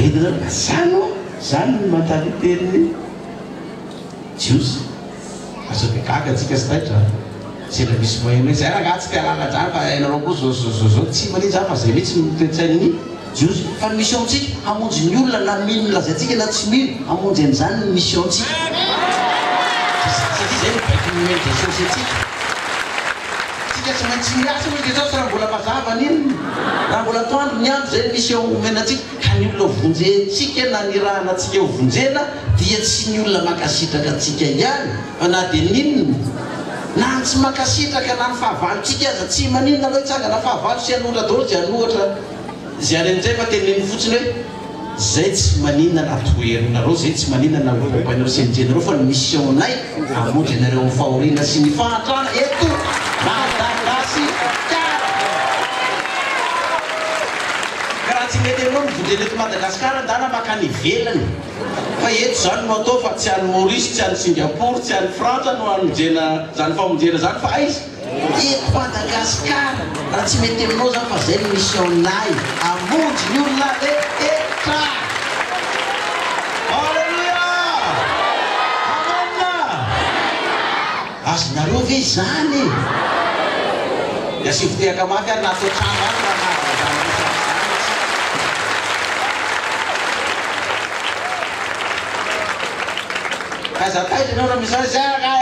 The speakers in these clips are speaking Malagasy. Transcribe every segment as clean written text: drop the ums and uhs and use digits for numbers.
Mahita anareo? Zany hoa, zany ny mentalité-n'ny Jiosy. Fa sao dia gaga antsika sy taitra a! Sendra misy maheno hoe zay rangaha tsy te hahalala an'izany fa hainareo koa zao zao zao zao. Tsy manino zany fa zay mihitsy no toe-tsain'ny Jiosy. Fa ny mission-tsika, hamonjy ny olona na mino ny lazaintsika na tsy mino, hamonjy an'izany ny mission-tsika. Satria zay no baiko nomen'i Jesosy antsika. Tsika tsy maintsy miasa hoy Jesosy raha mbola mazava ny inona? Raha mbola atoandro ny andro izay ny mission omena antsika ka ny olona ho vonjentsika na nirahana antsika ho vonjena dia tsy ny olona mankasitraka antsika ihany fa na dia ny inona na ny tsy mankasitraka na ny fahavalontsika aza tsy maninona aloha hitsangana fahavalo sy hanohitra daholo izay hanohatra izay any amin'izay fa teneno fotsiny hoe Zay tsy maninona na toherinareo, zay tsy maninona na hopaopainareo sy enjehinareo fa ny mission nay hamonjy anareo amin'ny fahoriana sy ny fahantrana eto Madagasikara. Ka raha tsy mety aminao ny vonjena eto Madagasikara ndana makany ivelany fa eto zany no atao fa tsy any Maurice, tsy any Singapour, tsy any Frantsa no hanonjena zany famonjena zany fa aiza? Eto Madagascar raha tsy mety aminao zany fa zay ny mission nay hamonjy ny olona rehetra. Alléluia! Amen! Azonareo ve izany e? Dia asivo tehaka mafy ary na ato an-trano any raha mahazo an'izany message izany isika. Aza taitra ianao raha misy hoe zay angaha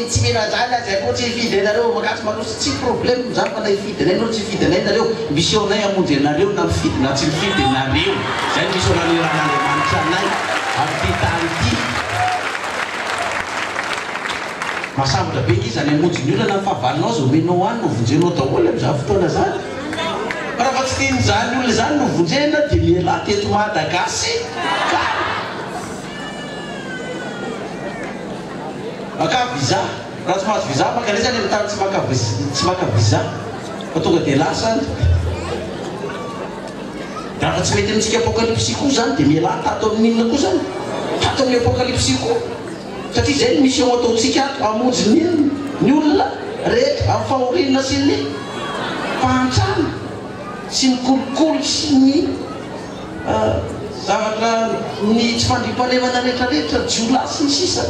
tsy mino an'izany aho zay koa tsy hifidy anareo makatso maloso tsy problème zany fa na hifidy anay nareo tsy hifidy anay nareo mission nay hamonjy anareo na mifidy na tsy mifidy nareo zay ny mission naniran'Andriamanitra anay amin'ity tany ity Mahasambatra be nge zany hamonjy ny olona na ny fahavalonao aza omenao hanina ho vonjenao daholo amin'izany fotoana zany fa raha fa tsy tian'izany olona izany no vonjena dia mialà teto Madagasikara. Maka visa, raha tsy mahazo visa mankanesa any amin'ny tany tsy maka tsy maka visa fa tonga dia lasa any. Dia raha tsy mety amintsika apokalypsy koa izany dia mialà tato amin'ny inona koa izany? Tato amin'ny apokalypsy koa. Satria izay ny mission ataontsika ato, hamonjy ny inona? Ny olona rehetra amin'ny fahoriana sy ny fahantrana sy ny kolikoly sy ny Zavatra ny tsy fandriampahalemana rehetra rehetra, jiolahy sy ny sisa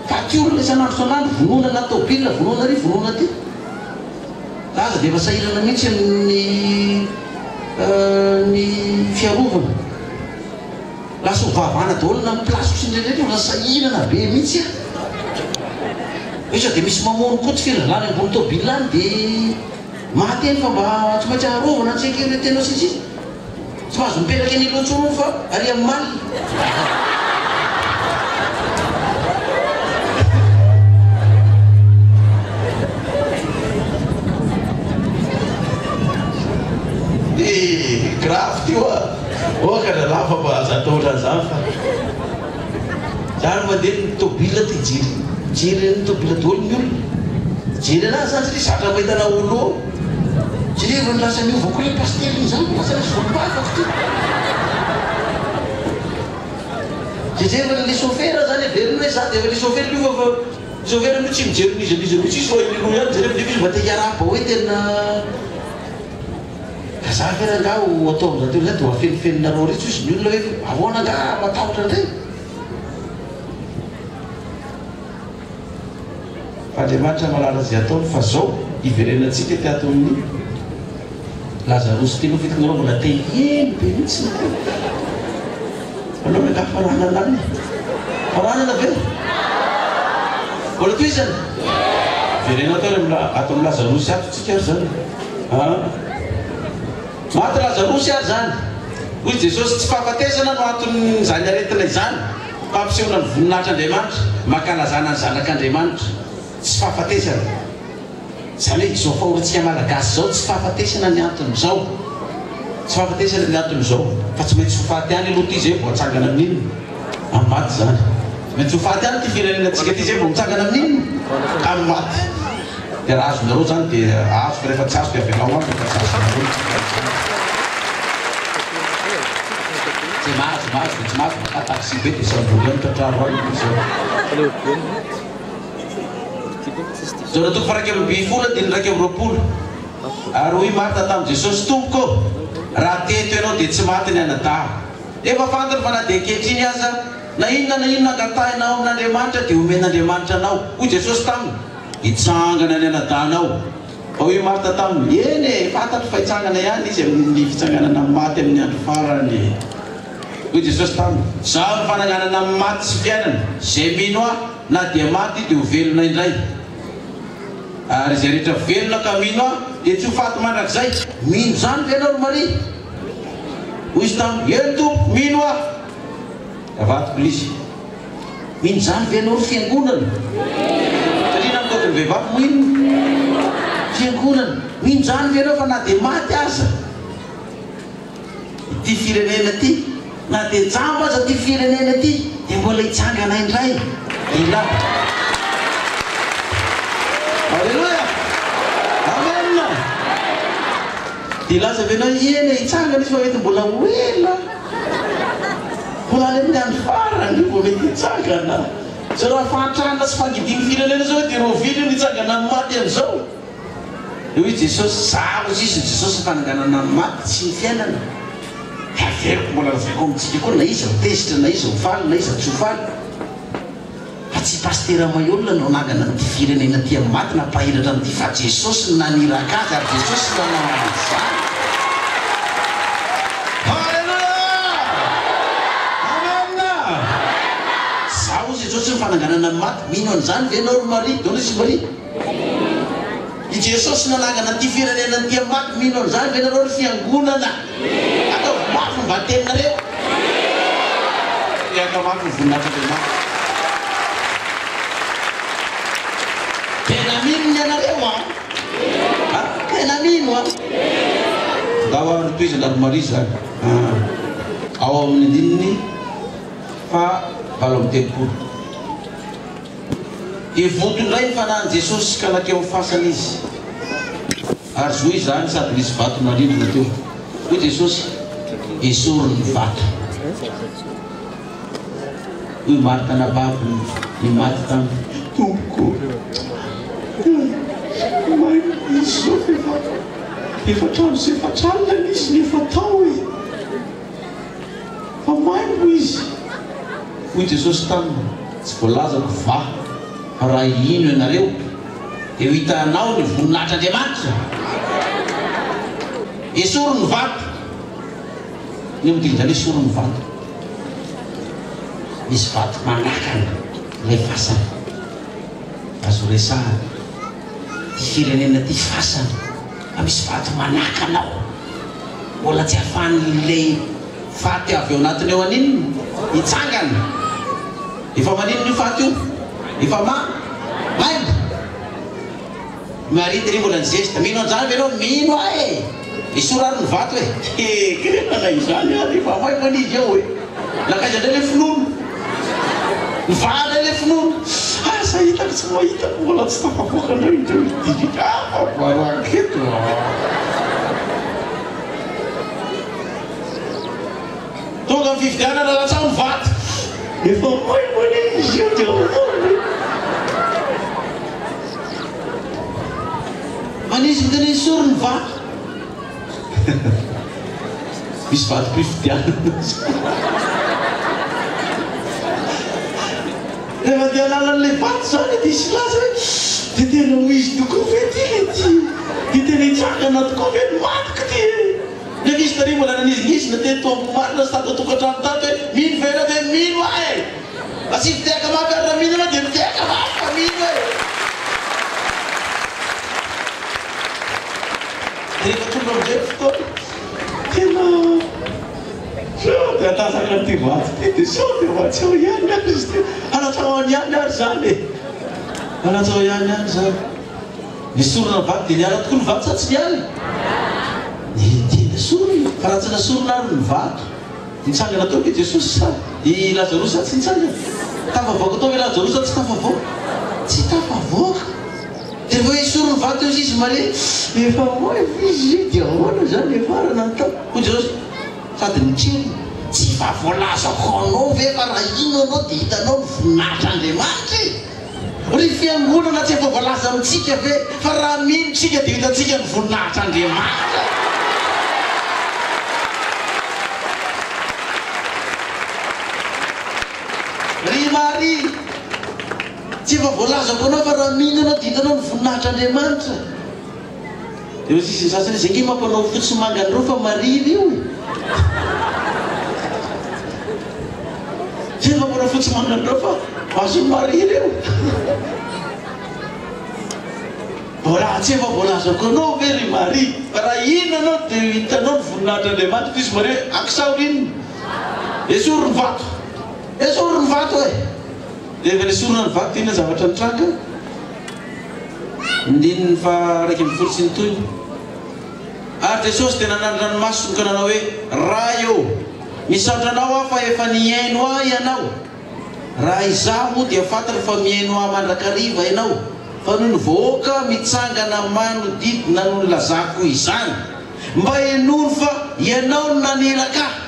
Faty olona isan'andro isan'andro, vonoina anaty tôbila, vonoina ary, vonoina aty. Za aza dia efa sahirana mihitsy amin'ny ny fiarovana. Lasa ho vahavahana daholo na ny place-ko sy ny rehetra rehetra, efa sahirana be mihitsy aho. Hoe sao dia misy mamono koa tsy firy zalahy any ambony tôbila any dia maty eny fa mba tsy maintsy arovana ny sécurité-nao sy ny sisa. Tsy mahazo mipetraka eny aloha intsony hono fa ary amin'ny mal. Eh, grave ty oa. Oka zalahy fa mba aza atao ohatran'izany fa. Za ry mandeha ny tôbila ty jery mijery ny tôbila daholo ny olona. Mijery anazy zany satria zatra mahita ana olo ao. Jereo ny lasa niova koa le pasitera iny zany lasa nisy volombava ty. Jereo le chauffeur zany heveriny hoe za dia le chauffeur niova fa chauffeur io tsy mijery n'iza n'iza mihitsy izy fa iny roa ihany jereo nefa izy mba te hiarahaba hoe tena Ka za ve rangaha ho atao amin'izany toerana izany dia ho afenifeninareo ary tsisy ny olona hoe ahoana angaha matahotra indray? Fa Andriamanitra mahalala izay ataony fa zao hiverenantsika ty ato amin'ny Lazarosy ty aloha fitaka nareo mbola te hiheno be mihitsy nareo. Aleo rangaha faranana any. Faranana ve? Mbola tohizana? Vereno ato ary ato amin'ny Lazarosy ato tsika ary zany. An! Maty Lazarosy ary izany. Hoy Jesosy, tsy fahafatesana no anton'izany aretina izany, fa hampisehoana ny voninahitr'Andriamanitra, mba hankalazana ny Zanak'Andriamanitra. Tsy fahafatesana. Izany hoe izao fahoriantsika Malagasy izao, tsy fahafatesana ny anton'izao. Tsy fahafatesana ny anton'izao. Fa tsy maintsy ho faty ihany aloha ity izay vao hatsangana amin'inona? Amin'ny maty izany. Tsy maintsy ho faty ihany ity firenenantsika ity izay vao mitsangana amin'inona? Amin'ny maty. Dia raha azonareo izany dia azo fa rehefa tsy azo dia avelao any rehefa tsy azonareo ny dikan'izany. Tsy mahazo mahazo dia tsy mahazo maka taxi be dia sambory any tratraro any aloha izao. Jaona toko faha 11 andininy 21 Ary hoy Marta tamin'i Jesosy, Tompoko ô, raha teto Ianao dia tsy maty ny anadahiko. Efa fantany fa na dia ankehitriny aza, na inona na inona angatahinao amin'Andriamanitra dia homen'Andriamanitra anao. Hoy Jesosy taminy, Hitsangana ny anadahinao. Fa hoy i Marta taminy, Eny e, fantatro fa hitsangana ihany izy amin'ny fitsanganana amin'ny maty amin'ny andro farany. Hoy Jesosy taminy, Izaho no fananganana amin'ny maty sy fiainana, izay mino Ahy, na dia maty dia ho velona indray. Ary izay rehetra velona ka mino Ahy, dia tsy ho faty mandrakizay. Mino izany ve ianao, ry Maria? Hoy izy taminy, Eny, Tompoko, mino aho. Avadiko ilay izy. Mino izany ve ianao, ry fiangonana? Satria na ny kaotin'ny vehivavy moa inona? Fiangonana. Mino izany ve ianao fa na dia maty aza ity firenena ity, na dia jamba aza ity firenena ity, dia mbola hitsangana indray Elah. Aleloia! Amen! Dia hilaza ve ianao hoe, Eny e, hitsangana izy fa mety mbola ho ela. Mbola any amin'ny andro farany io vao mety hitsangana. Izao raha fahantrana sy fangidian'ny firenena izao hoe dia rahoviana io no hitsangana amin'ny maty amin'izao? Dia hoy Jesosy, Izaho hoy izy, Jesosy ny fananganana ny maty sy ny fiainana. Dia averiko mbola lazaiko amintsika koa na iza ho tezitra na iza ho faly na iza tsy ho faly fa tsy i Pasitera Maihol no nanangana an'ity firenena ity amin'ny maty nampahiratra an'ity fa Jesosy no naniraka azy ary Jesosy no nanao an'izany. Haleloia! Amen! Izaho hoy Jesosy ny fananganana ny maty. Mino an'izany ve ianao ry Maria? Doris Maria? I Jesosy nanangana an'ity firenena ity amin'ny maty, mino an'izany ve nareo ry fiangonana? Ataovy mafy ny valiteninareo. Mihiaka mafy ny voninahitr'Andriamanitra. Tena mino ny anareo an? A? Tena mino an? Ndao ary tohizana ry Maria izany. Ao amin'ny andininy faha 38. Dia vonto indray ny fanahin'i Jesosy ka nankeo amin'ny fasana izy. Ary zohy izany sady nisy vato narindrina teo. Hoy Jesosy, Esory ny vato. Hoy Marta anabaviny ny maty taminy, Tompoko, maimbo izy izao fa efa efatra andro sy efatra alina nisy no efa tao e! Fa maimbo izy. Hoy Jesosy taminy, Tsy voalazako va fa raha hino ianareo, dia ho hitanao ny voninahitr'Andriamanitra? Esory ny vato. Inona no dikan'izany hoe esory ny vato? Misy vato manakana ilay fasana. Azo resahana. Ity firenena ity fasana fa misy vato manakana ao. Mbola tsy afahan'ilay faty avy ao anatiny ao haninona? Hitsangana. Efa maninona io faty io? Efa ma? Maimbo. Maria tery mbola nizesta. Mino an'izany ve ianao? Mino aho e! Esory ary ny vato e! He, kirena izany ary efa maimbo anie izy ao e! Nankaiza indray ilay finoana? Nivaha indray ilay finoana. Asa hitako tsy mahita ko mbola tsy tafavoaka indray indreo ity afa-baraka eto a! Tonga ny fifidianana latsaho ny vato. Efa maimbo anie izy io dia ahoana e? Manisy miteny esory ny vato. Misy vatom-pifidianana zany. Rehefa te hanala an'ilay vato zany dia hisy hilaza hoe dia tena ho izy tokoa ve ity le ty? Dia tena hitsangana tokoa ve ny matiko ity e? Nefa izy tary mbola nanizingizina teto Ambohimarina sy tato an-tokantrano tato hoe mino ve ianao dia mino aho e! Asio fitehaka mafy ary raha mino ianao dia mitehaka mafy fa mino e! Dia rehefa tonga amin'izay ny fotoana, tena sao dia atasaka an'ity vato ity, dia sao dia mba tsy ao ihany ary izy ity. Alatsao any ihany ary izany e! Alatsao ihany ary izany. Nesorina ny vato dia niala tokoa ny vato sa tsy niala? Dia nesorina. Fa raha tsy nesorina ary ny vato, nitsangana teo ve Jesosy sa i Lazarosy sa tsy nitsangana? Tafavoaka tao ve Lazarosy sa tsy tafavoaka? Tsy tafavoaka. Dia vao esory ny vato eo izy Maria, efa ho avy izy io dia ahoana izany hiafarana ny tao? Hoy Jesosy, sady nitrerona, tsy efa voalazako anao ve fa raha hino ianao dia hitanao ny voninahitr'Andriamanitra e? Ry fiangonana tsy efa voalaza amintsika ve fa raha mino isika dia hitantsika ny voninahitr'Andriamanitra? Ry Maria, tsy efa voalazako anao fa raha mino ianao dia hitanao ny voninahitr'Andriamanitra. Dia hoy sisa ny sasany, izay nge mampanao fotsy manga an'ireo fa mariry io e! Izay mampanao fotsy manga an'ireo fa masony mariry io. Mbola tsy efa voalazako anao ve ry Maria fa raha hino ianao dia ho hitanao ny voninahitr'Andriamanitra. Hoy izy Maria hoe, Akisaory inona? Esory ny vato! Esory ny vato e! Dia rehefa nesorina ny vato dia inona ny zavatra nitranga? Andininy faha 11 sy ny tohiny. Ary Jesosy dia nanandrana ny masony ka nanao hoe, Ray ô, misaotra Anao aho fa efa nihaino ahy Ianao. Raha izaho moa dia fantany fa mihaino ahy mandrakariva Ianao, fa noho ny vahoaka mitsangana manodidina no nilazako izany, mba henoiny fa Ianao no naniraka ahy.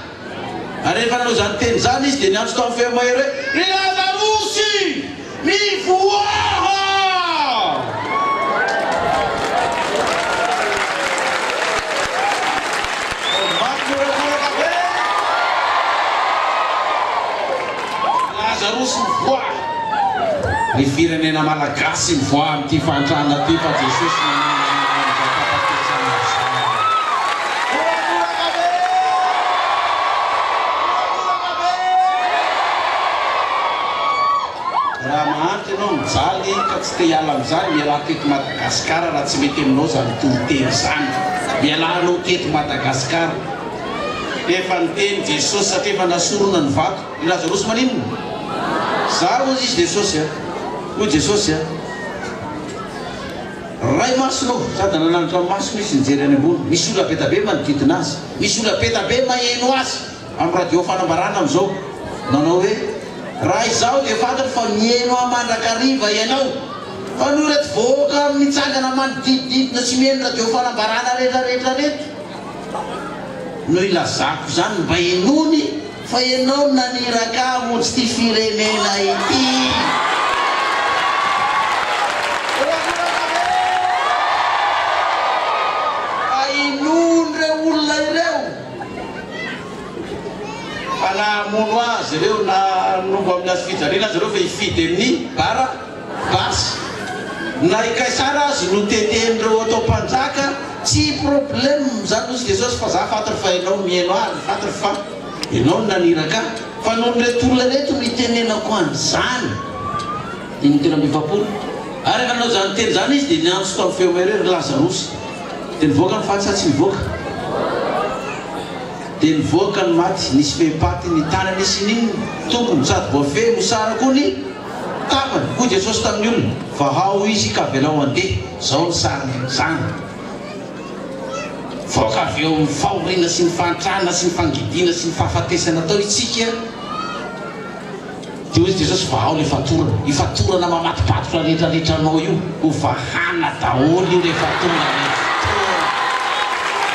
Ary rehefa nanao izany teny izany izy, dia niantso tamin'ny feo mahery hoe, Ry Lazarosy, mivoaha! Mampiorakoraka be! Lazarosy mivoaha! Ny firenena malagasy mivoaha amin'ity fahantrana ity fa Jesosy nanangana an'izao fahafatesana izao. Horakoraka be! Horakoraka be! Raha mahantra ianao mijaly ka tsy te hiala amin'izany, mialà teto Madagasikara raha tsy mety aminao izany toriteny izany. Mialà anao teto Madagasikara. Efa niteny Jesosy satria efa nasorona ny vato. I Lazarosy maninona? Za hozy izy Jesosy a! Hoy Jesosy a! Ray masina ô! Sady nanandratra ny masony izy nijery any ambony. Misy olona be da be manodidina azy. Misy olona be da be maheno azy amin'ny radio fanambarana amin'izao. Nanao hoe, Raha izaho dia fantatro fa miheno ahy mandrakariva ianao. Fa noho ireto vahoaka mitsangana manodidididina sy miheno radio fanambarana rehetra rehetra ireto no ilazako izany mba henoiny fa ianao no naniraka ahy hamonjy ity firenena ity. Fa inoan'ireo olona ireo fa na hamono azy ireo na hanombo amin'ny hazo fijaliana azy ireo fa hifidy amin'ny bara Basy. Na i Kaisara azy no tetehin'ireo atao mpanjaka, tsy problème zany hozy Jesosy fa za fantatra fa enao miheno ahy ary fantatra fa enao no naniraka ahy fa noho ireto olona ireto no itenenako an'izany. Andininy 43. Ary rehefa nanao izany teny izany izy dia niantso tamin'ny feo mahery hoe, Ry Lazarosy! Dia nivoaka ny faty sa tsy nivoaka? Dia nivoaka ny maty, nisy fehim-paty ny tanany sy ny tongony sady voafehy mosara koa ny Tavany, hoy Jesosy tamin'ny olona, vahao izy ka avelao handeha, izao ny sarin'izany. Voaka avy eo amin'ny fahoriana sy ny fahantrana sy ny fangidiana sy ny fahafatesana tao isika, dia hoy Jesosy, vahao ilay fatorana. Io fatorana mamatopatotra rehetrarehetra anao io, ho vahana daholo io rehefa tonga ilay fotoana.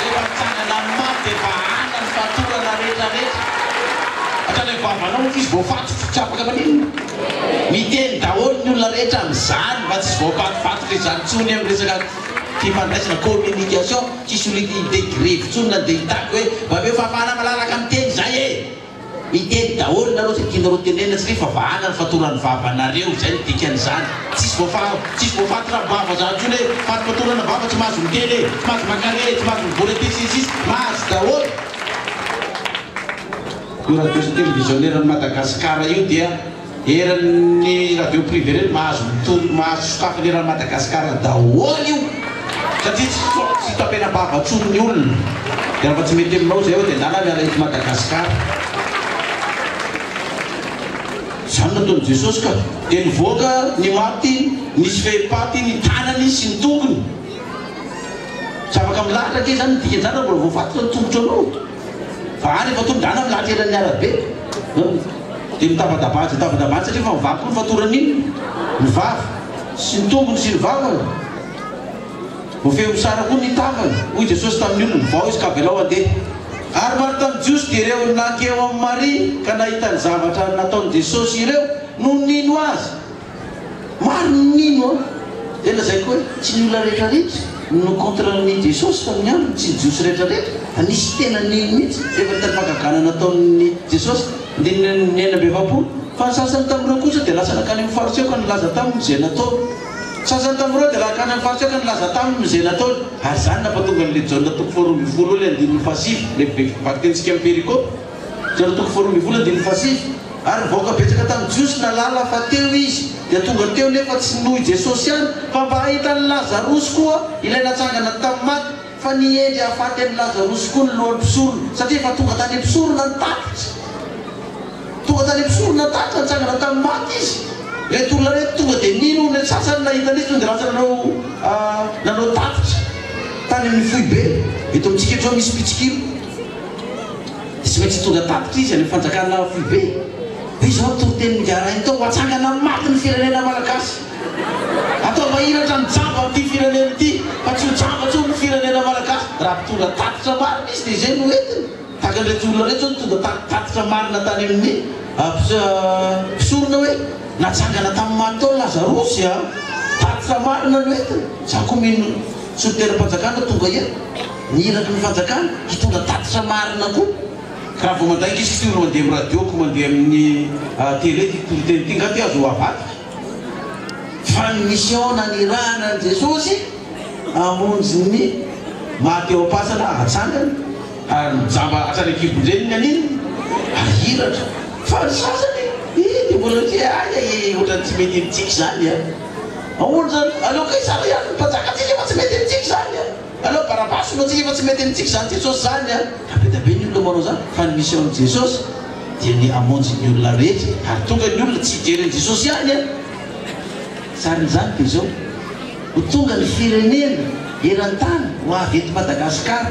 Rehefa mitsangana amin'ny maty dia vahana ny fatorana rehetrarehetra. Hatrany amin'ny vavanao ankizy voafatotra, tsy afaka maninona. Miteny daholo ny olona rehetra amin'izany fa tsisy voafatofatotra izany intsony amin'ny resaka fifandraisana, communication, tsisy olona hite grevy intsony na dia hitaky hoe mba omeo fahafahana malalaka miteny izay e! Miteny daholo nareo izay tianareo tenenina satria efa vahana ny fatoran'ny vavanareo, izay no dikan'izany. Tsisy voafa tsisy voafatotra vava izany intsony hoe fatopatorana vava tsy mahazo miteny e, tsy mahazo mankarena e, tsy mahazo mivory aty sy ny sisa, mahazo daholo. Io radio sy television eran'i Madagascar io dia eran'ny radio privé ireny mahazo mitory mahazo sokafana eran'i Madagascar daholo io satria tsy tsy tapenam-bava tsony ny olona dia raha tsy mety aminao zay eo dia ndana miala eto Madagascar. Izany nataon'i Jesosy ka. Dia nivoaka ny maty nisy fehipaty ny tanany sy ny tongony. Tsy afaka milahatra ange izany ny dikan'izany raha mbola voafatotra ny tongotranao. Fa any efa tonga any milahatra eran'ny arabe dia mitabadaba dia mitabadaba any satria efa mivaky koa ny fatoran'ny ny vava sy ny tongony sy ny vavany. Voafehy mosara koa ny tavany, hoy Jesosy tamin'ny olona, vao izy ka avelao handeha. Ary maro tamin'ny Jiosy dia ireo nankeo amin'i Maria ka nahita ny zavatra nataon'i Jesosy ireo no nino Azy. Maro ny nino an! Dia lazaiko hoe tsy ny olona rehetra rehetra no contre an'i Jesosy tamin'ny androny, tsy ny Jiosy rehetra rehetra fa nisy tena nino mihitsy rehefa nita ny fahagagana nataon'i Jesosy. Andininy 46. Fa ny sasany tamin'ireo kosa dia lasa nankany amin'ny Fariseo ka nilaza taminy izay nataony. Ny sasany tamin'ireo dia nankany amin'ny Fariseo ka nilaza taminy izay nataony. Ary izany nampatonga an'ilay Jaona toko faharoambinifolo ilay andininy fahasivy, ilay vakitenintsika amin'ny perikopa. Jaona toko faharoambinifolo andininy fahasivy. Ary ny vahoaka betsaka tamin'ny Jiosy nahalala fa teo izy, dia tonga teo nefa tsy noho i Jesosy ihany, fa mba hahita an'i Lazarosy koa, ilay natsangana tamin'ny maty. Fa nihendry hahafaty an'i Lazarosy koa ny lohan'ny mpisorona, satria efa tonga tany amin'ny mpisorona ny tatitra. Tonga tany amin'ny mpisorona ny tatitra, nitsangana tamin'ny maty izy. Ireto olona ireto tonga dia nino, ny sasany nahita an'izy tonga dia lasa nanao nanao tatitra tany amin'ny foibe. Eto amintsika eto izao misy mpitsikilo. Dia tsy maintsy hitondra tatitra izy any amin'ny fanjakana foibe. Hoe izao ny toritenin'i Ngarainy tao, hatsangana amin'ny maty ny firenena malagasy. Atao mahiratra ny jamba amin'ity firenena ity fa tsy ho jamba intsony ny firenena malagasy. Raha mpitondra tatitra marina izy dia izay no entiny. Tahaka an'ireto olona ireto izao nitondra tatitra marina tany amin'ny mpisorona hoe natsangana tamin'ny maty tao Lazarosy a! Tatitra marina no entiny. Za koa mino solontenam-panjakana tonga eto, ny iraky ny fanjakana hitondra tatitra marina koa. Ka raha vao mandainga izy ity olona mandeha amin'ny radio ko mandeha amin'ny télé ity toriteny ity nga ty azo avadika? Fa ny mission nanirahana an'i Jesosy hamonjy ny maty eo am-pasana hatsangana ary ny jamba hatrany an-kibon-dreniny haninona? Hahiratra. Fa ny sasany eh dia mbola hoe hay eh ohatran'ny tsy mety amintsika izany an! Ahoana izany? Aleo Kaisara ihany no mpanjakantsika fa tsy mety amintsika izany an! Aleo Barabasy no antsika fa tsy mety amintsika izany Jesosy izany an! Ka be dia be ny olona manao izany fa ny mission an'i Jesosy dia ny hamonjy ny olona rehetra ary tonga ny olona tsy hijery an'i Jesosy ihany an! Sarin'izany dia izao, ho tonga ny firenena eran-tany ho avy eto Madagasikara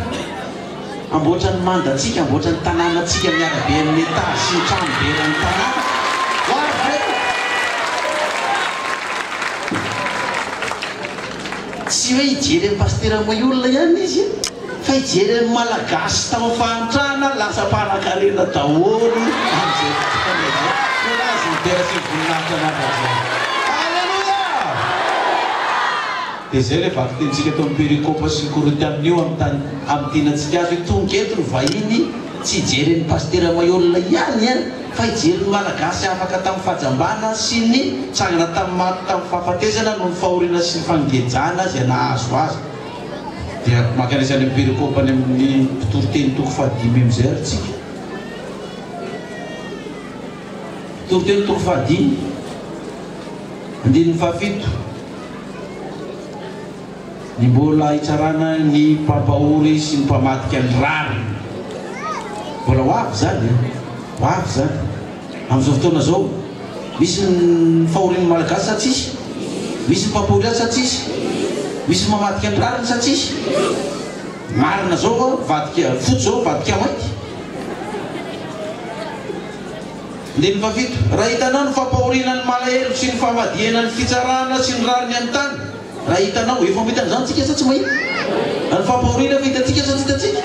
hamboatra ny mandantsika, hamboatra ny tanànantsika miara-be amin'ny étage sy ny trano be eran'ny tanàna. Ho avy ireo! Tsy hoe hijery an'i Pasitera Mailhol ihany izy fa hijery an'ny Malagasy tao fahantrana lasa mpanan-karena daholo amin'izay fotoana izay. Courage ny dera sy ny voninahitra mandrakizay. Alléluia! Dia izay ilay vakitenintsika tao amin'ny perikopa sy ny Korintianina io amin'ny tany hamintinantsika azy hoe tonga eto ny vahiny tsy hijery an'i Pasitera Mailhol ihany an! Fa hijery ny Malagasy afaka tamin'ny fahajambana sy ny tsangana tamin'ny maty tamin'ny fahafatesana noho ny fahoriana sy ny fangejana izay nahazo azy. Dia mankanesa any amin'ny perikopa any amin'ny mpitoriteny toko fahadimy amin'izay ary tsika. Mpitoriteny toko fahadimy, andininy fahafito. Ny mbola hitsarana ny mpampahory sy ny mpamadika ny rariny. Mbola ho avy izany e! Ho avy izany. Amin'izao fotoana izao, misy ny fahorian'ny Malagasy sa tsisy? Misy ny mpampahory azy sa tsisy? Misy ny mamadika ny rariny sa tsisy? Marina izao va mivadika fotsy izao mivadika mainty? Andininy fahafito, Raha hitanao ny fampahoriana ny malahelo sy ny famadihana ny fitsarana sy ny rariny amin'ny tany, Raha hitanao, efa mahita an'izany tsika sa tsy mahita? Ny fampahoriana efa hitantsika sa tsy hitantsika?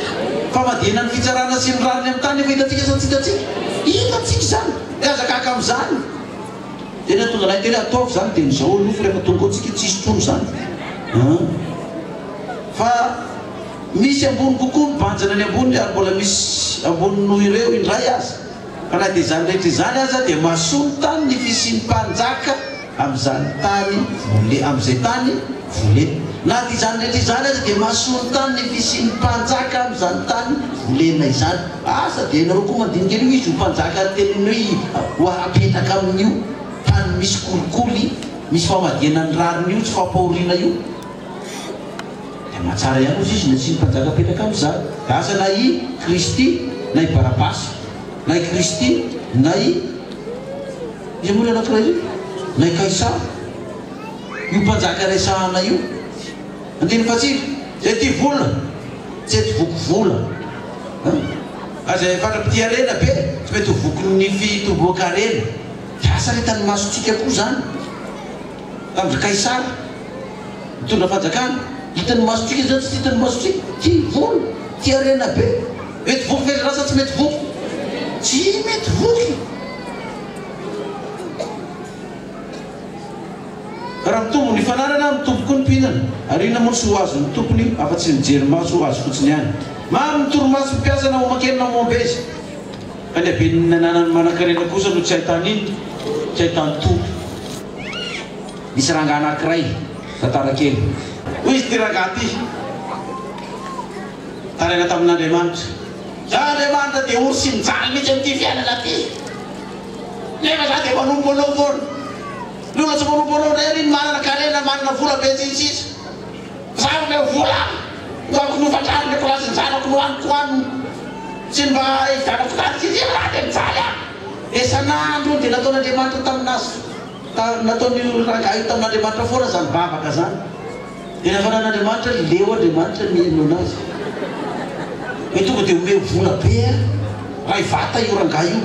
Famadihana ny fitsarana sy ny rariny amin'ny tany efa hitantsika sa tsy hitantsika? Hitantsika izany! Dia aza gaga amin'izany! Dia nahatonga anay niteny hoe ataovy izany dia izao aloha fa rehefa tonga ao tsika tsisy intsony izany an! Fa misy ambony kokoa mibanjina ny ambony ary mbola misy ambony noho ireo indray aza. Fa na dia izany rehetra izany aza dia mahasoa ny tany ny fisian'ny mpanjaka amin'izany tany vole amin'izay tany volena. Na dia izany rehetra izany aza dia mahasoa ny tany ny fisian'ny mpanjaka amin'izany tany volena izany. Asa dia ianareo koa mandinika an'io izy ho mpanjaka teneniny hoe ho apetraka amin'io tany misy kolikoly, misy famadihana ny rariny io, tsy fampahoriana io. Dia mahatsara ihany ozy izy nasiany mpanjaka apetraka amin'izany. Dia asa na i Kristy na i Barabasy na i Kristy na i iza moa ilay anankiray io? Na i Kaisara. Io mpanjaka resahana io. Andininy fahatsivy, Izay tia vola tsy hety voky vola. An? Ary izay fatra-pitia harena be tsy mety ho vokin'ny fitomboan-karena. Dia asa re hitan'ny masontsika koa izany. Tamin-dry Kaisara. Mitondra fanjakana. Hitan'ny masontsika izany tsy hitan'ny masontsika. Tia vola, tia harena be. Mety voky ve ry zalahy sa tsy mety voky? Tsy mety voky. Raha mitombo ny fananana, mitombo koa ny mpihinana. Ary inona moa no soa ho azon'ny tompony afa-tsy ny mijery maso azy fotsiny ihany? Maro ny torimaso mpiasa na homan-kely na homam-bezy. Fa ny haben'ny ananan'ny manankarena kosa no tsy ahitana inona. Tsy ahitan-tory. Nisy rangahy anankiray, tantara kely. Hoy izy ity rangahy ity, nitaraina tamin'Andriamanitra, Za Andriamanitra dia ory sy mijaly mihitsy amin'ity fiainana ity. Nefa za dia manompo Anao foana. Ny olona tsy manompo Anao indray anie no manana karena, manana vola be sy ny sisa. Za omeo vola aho, hohaniko ny hofan-trano, ny kolasin-janako no haniko hohaniny, sy ny mba hividianako tany sy ny sisa, za dia mijaly aho. Dia isan'andro hono dia nataon'Andriamanitra tamin'azy, nataon'io rangahy io tamin'Andriamanitra foana izany vavaka izany. Dia nafaran'Andriamanitra, leo Andriamanitra mihaino anazy. Hoe tonga dia omeo vola be aho, ray vata io rangahy io.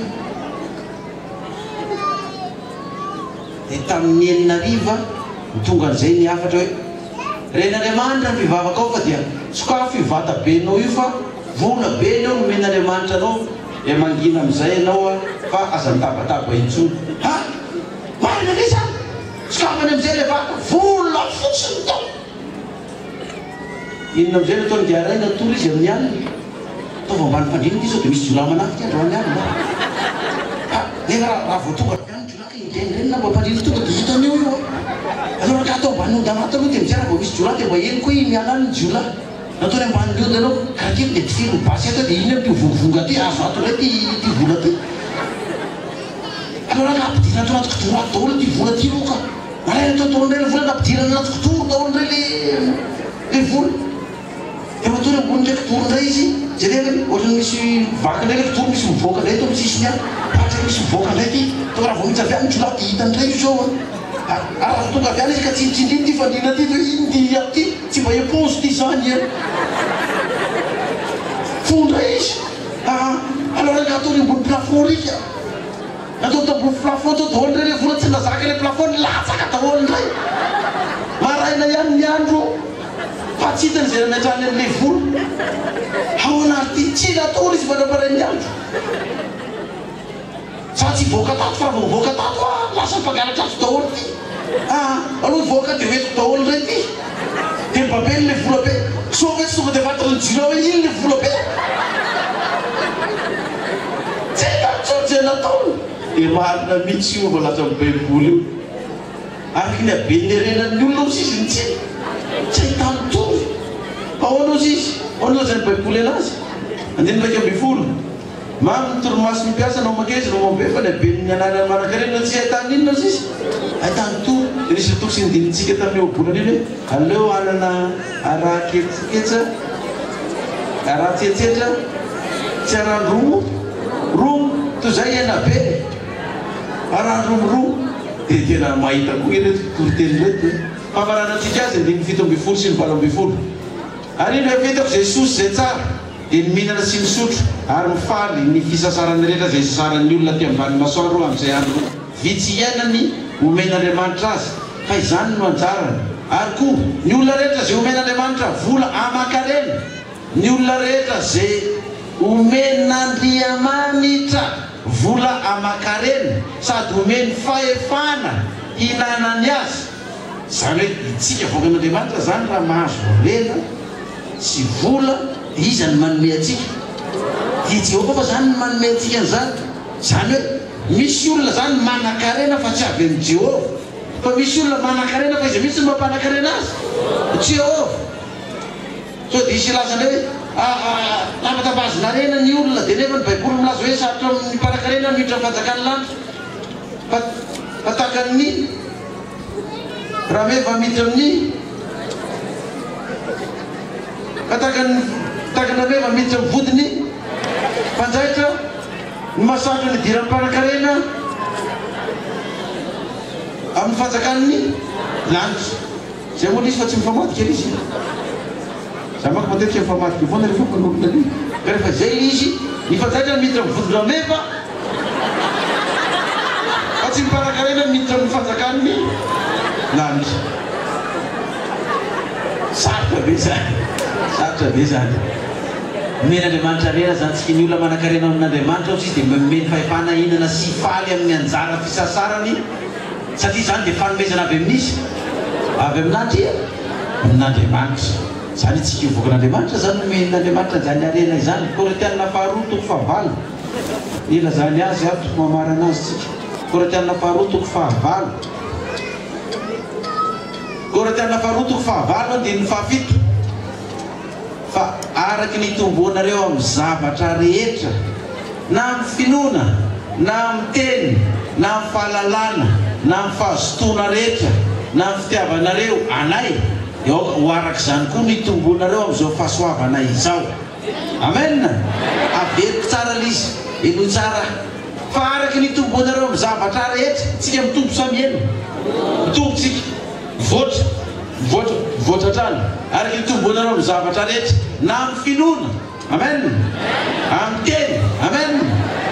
Dia tamin'ny enina hariva no tonga an'izay ny hafatra hoe, Ren'Andriamanitra ny fivavakao fa dia sokafo io vata benao io fa vola be ny eo nomen'Andriamanitra anao dia mangina amin'izay ianao fa aza mitabataba intsony. Ha! Marina ve izany? Sokafany amin'izay ilay vata, vola fotsiny tao! Inona amin'izay no ataon'i Ingahy Ray natory izy amin'ny alina? Ataovy ambany fandriana ity sao dia misy jiolahy manafika androany alina a! Ha! Nefa raha vao tonga avy any ny jiolahy ka indrenireny na mba mpandriana tonga dia hitany eo io a! Aleo rangahy atao ambany ondana ato aloha dia mijery raha vao misy jiolahy dia mba henoko hoe miala any ny jiolahy. Nataony ambany ondana eo, ka kely dia tifiro ny basy eto dia inona ity vongavonga ity, azo ato indray ity ity vola ity. Aleo rangahy ampidirina ato anaty kidoro ato daholo ity vola ity aloha ka! Nalaina teo daholo indray le vola, nampidirana anaty kidoro daholo indray le le vola. Dia matory ambonin'ilay kidoro indray izy, jerena ohatran'ny misy vaky indray ilay kidoro, misy mivoaka indray eto amin'ny sisiny any, ohatra misy mivoaka indray ity, tonga raha vao miditra avy any ny jiolahy dia hitany indray io izao an. Ary raha vao tonga avy any izy ka tsindritsindriny ity fandriana ity dia hoe inona ity ato ity, tsy mba éponge ity izany an. Fo indray izy, aa, aleo rangahy ataony ambony plafond ry ka. Natao tambony plafond teo daholo indray ilay vola, tsy nazaka ilay plafond, nilatsaka daholo indray. Maraina ihany ny andro fa tsy hitany izay nametrahany an'ilay vola. Ahoana ary ity? Tsy natory izy mandra-parain'ny andro. Za tsy hivoaka tato fa raha vao mivoaka tato aho, lasa mpangalatra ato daholo ity. Aa, aleo hivoaka dia hoentiko daholo indray ity. Dia nibabeny ilay vola be. Soa ve tsy tonga dia fantatry ny jiolahy hoe iny ilay vola be? Tsy hitany intsony izay nataony. Dia marina mihitsy io voalazan'ny Baiboly io. Araka ny haben'ny harenan'ny olona hozy izy ny tsiny. Tsy ahitany tory. Fa ahoana hozy izy? Ahoana no lazain'ny Baiboly anazy? Andininy 11. Mamy ny torimason'ny mpiasa na homan-kely na homan-be fa ny haben'ny ananan'ny manan-karena tsy ahitany inona hozy izy? Ahitany tory. Dia nisy toko sy ndinintsika tamin'ny ohabolana iny hoe aleo hanana araha-ketsa, araha-tsetsetra, tsy arahan-dromo, romo, toy izay hena be, arahan-dromoromo. Dia tena mahita koa ireto mpitoriteny ireto e! Famaranantsika azy andininy 17 sy ny 18. Ary indro efa hitako izay soa sy izay tsara, dia ny mihinana sy misotro ary mifaly ny fisasarana rehetra izay isasaran'ny olona aty ambany masoandro amin'izay andro vitsy iainany omen'Andriamanitra azy, fa izany no anjarany. Ary koa, ny olona rehetra izay omen'Andriamanitra vola aman-karena, ny olona rehetra izay omen'Andriamanitra vola aman-karena sady omeny fahefana hihinanany azy, izany hoe itsika vahoakan'Andriamanitra izany raha mahazo harena sy vola dia iza no manome antsika? Dia Jehovah fa izany no manome antsika an'izany. Izany hoe misy olona izany manan-karena fa tsy avy amin'i Jehovah. Fa misy olona manan-karena fa iza mihitsy no mampanan-karena azy? Jehovah. Sao dia hisy hilaza indray hoe tambatambazina harena ny olona dia nefa ny Baiboly milaza hoe sarotra amin'ny mpanan-karena ny miditra amin'ny fanjakan'ny lanitra. Fa fa tahaka ny rameva miditra amin'ny fa tahaka ny tahaka ny rameva miditra amin'ny vodiny mpanjaitra ny mahasarotra ny hidiran'ny mpanan-karena amin'ny fanjakan'ny lanitra. Zay moa le izy fa tsy mifamadika le izy e. Za manko matetika mifamadika foana rehefa manorina an'io. Ka rehefa zay le izy, ny fanjaitra no miditra amin'ny vodin-drameva fa tsy ny mpanan-karena no miditra amin'ny fanjakan'ny lanitra. Sarotra be zany, sarotra be zany. Nomen'Andriamanitra harena zany tsika, ny olona manan-karena ao amin'Andriamanitra hozy izy dia nomeny fahefana hihinana sy hifaly amin'ny anjara fisasarany. Satria izany dia fanomezana avy amin'iza? Avy amin'Andria? Amin'Andriamanitra. Izany isika io vokan'Andriamanitra izany nomen'Andriamanitra an'izany harena izany. Korintiana faharoa toko fahavalo ny ilazany azy ato, mamarana azy isika. Korintiana faharoa toko fahavalo. Korintiana faharoa toko fahavalo andininy fahafito. Fa araka ny itomboanareo amin'ny zavatra rehetra, na amin'ny finoana, na amin'ny teny, na amin'ny fahalalana, na amin'ny fahazotoana rehetra, na amin'ny fitiavanareo anay, dia aoka ho araka izany koa no hitomboanareo amin'izao fahasoavana izao. Amen! Averiko tsara ilay izy, henoy tsara aho. Fa araka ny itomboanareo amin'ny zavatra rehetra, tsika mitombo sa mihena? Mitombo tsika. Mivoatra, mivoatra, mivoatra hatrany, araka ny itomboanareo amin'ny zavatra rehetra, na amin'ny finoana, amen, amin'ny teny, amen,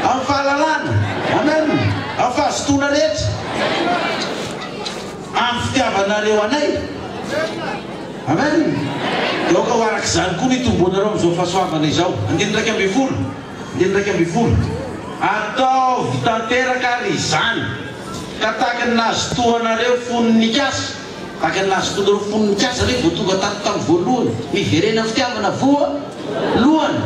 amin'ny fahalalana, amen, amin'ny fahazotoana rehetra, amin'ny fitiavanareo anay, amen. Dia aoka ho araka izany koa ny hitomboanareo amin'izao fahasoavana izao. Andininy 11, andininy 11, Ataovy tanteraka ary izany. Ka tahaka ny nahazotoanareo fony nikasa, tahaka ny nahazotoanareo fony nikasa ve vao tonga tato tamin'ny voalohany, miverena amin'ny fitiavana voalohany,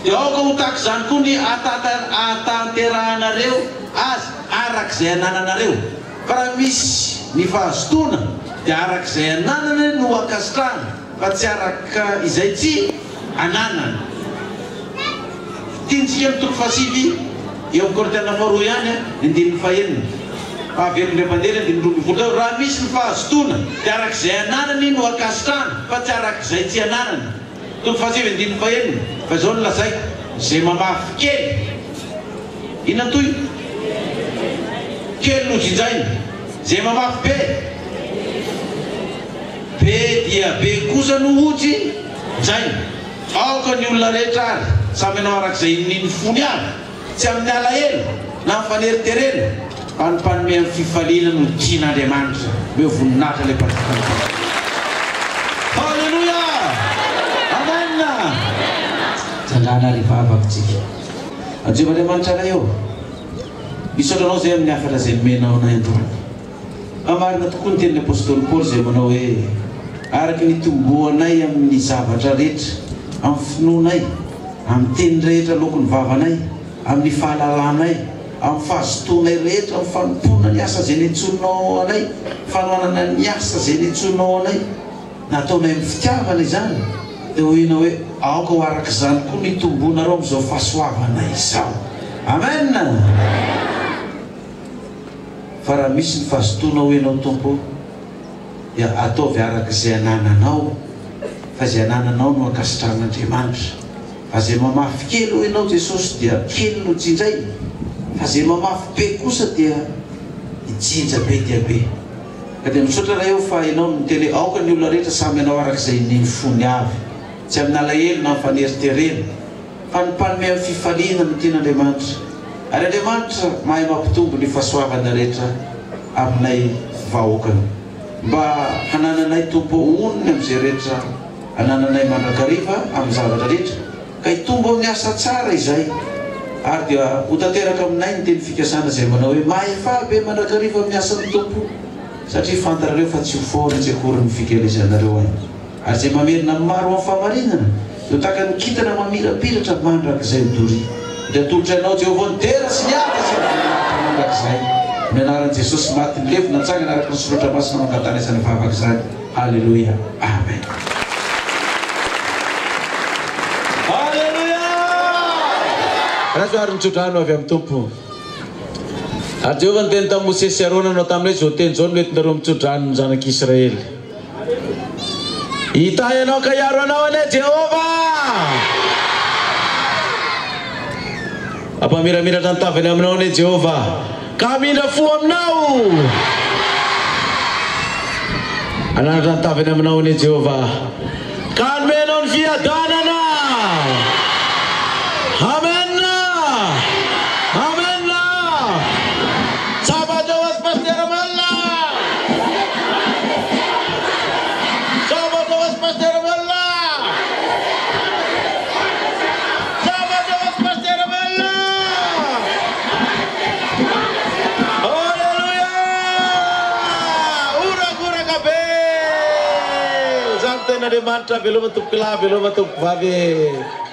dia aoka ho tahaka izany koa ny ahatanterahanareo azy araka izay anananareo. Fa raha misy ny fahazotoana, dia araka izay ananana no ankasitrahana, fa tsy araka izay tsy ananana. Tiantsika ny toko fahasivy eo amin'ny Korintiana faharoa ihany, ny andininy fahenina. Fa averiko indray mandeha ny andininy 12 teo, Raha misy ny fahazotoana, dia araka izay ananany no ankasitrahana, fa tsy araka izay tsy ananany. Toko fahasivy andininy fahenina, Fa izao no lazaiko, izay mamafy kely, inona ny tohiny? Kely no jinjaina. Izay mamafy be, be dia be kosa no hojinjaina. Aoka ny olona rehetra àry samy hanao araka izay inian'ny fony avy, tsy amin'ny alahelo na amin'ny faneriterena, fa ny mpanome amin'ny fifaliana no tian'Andriamanitra. Omeo voninahitra ilay Mpanjaka ny Mpanjaka. Haleloia! Amen! Tsandrana ary hivavaka isika. Jehovah Andriamanitra Ray ô, misaotra Anao izay amin'ny hafatra izay nomenao anay androany. Fa marina tokoa ny tenin'ny apostoly Paoly izay manao hoe, Araka ny itomboanay amin'ny zavatra rehetra, amin'ny finoanay, amin'ny teny rehetra aloaky ny vavanay, amin'ny fahalalanay, amin'ny fahazotoanay rehetra amin'ny fanompoana ny asa izay niantsoanao anay, fanohanana ny asa izay niantsoanao anay, nataonay amin'ny fitiavana izany, dia hoy ianao hoe, Aoka ho araka izany koa ny hitomboanareo amin'izao fahasoavana izao. Amen! Fa raha misy ny fahazotoana hoy ianao Tompo dia ataovy araka izay anananao fa izay anananao no ankasitrahan'Andriamanitra. Fa izay mamafy kely hoy ianao Jesosy dia kely no jinjainy fa izay mamafy be kosa dia hijinja be dia be. Ka dia misaotra Ray o fa ianao no niteny hoe aoka ny olona rehetra samy hanao araka izay inian'ny fony avy. Tsy amin'alahelo na amin'ny faneriterena. Fa ny mpanome amin'ny fifaliana no tian'Andriamanitra, ary Andriamanitra mahay mampitombo ny fahasoavana rehetra aminay vahoakany, mba hanananay Tompo onony amin'izay rehetra anananay mandrakariva amin'ny zavatra rehetra, ka hitombo amin'ny asa tsara izay, ary dia ho tanteraka aminay ny teny fikasana izay manao hoe, Mahefà be mandrakariva amin'ny asan'ny Tompo, satria fantarareo fa tsy ho foana tsy akory ny fikelezanareo aina. Ary izay mamerina ny maro amin'ny fahamarinana dia ho tahaka ny kintana mamirapiratra mandrakizay ho doria. Dia atolotra anao Jehovah ny dera sy ny ady sy ny voninahitra mandrakizay. Amin'ny anaran'i Jesosy maty nilevina natsangana araka ny Soratra Masina no angatahana izany vavaka izany. Haleloia. Amen. Haleloia! Raiso ary ny tsodrano avy amin'ny Tompo. Ary Jehovah niteny tamin'i Mosesy sy Arona nanao taminy hoe, Izao teny izao no entinareo mitsodrano ny zanak'Israely. Hitahy anao ka hiaro anao anie Jehovah! Hampamiramiratra ny tavany aminao anie Jehovah, ka hamindra fo aminao! Hanandratra ny tavany aminao anie Jehovah, ka hanome anao ny fiadanana! Amen! Amen! Tsapa Jehovah sy Pasitera Malina! Sambatra ho azy Pasitera Malina! Sambatra ho azy Pasitera Malina! Alléluia! Horakoraka be! Izany tenin'Andriamanitra, veloma tompokolahy, veloma tompokovavy.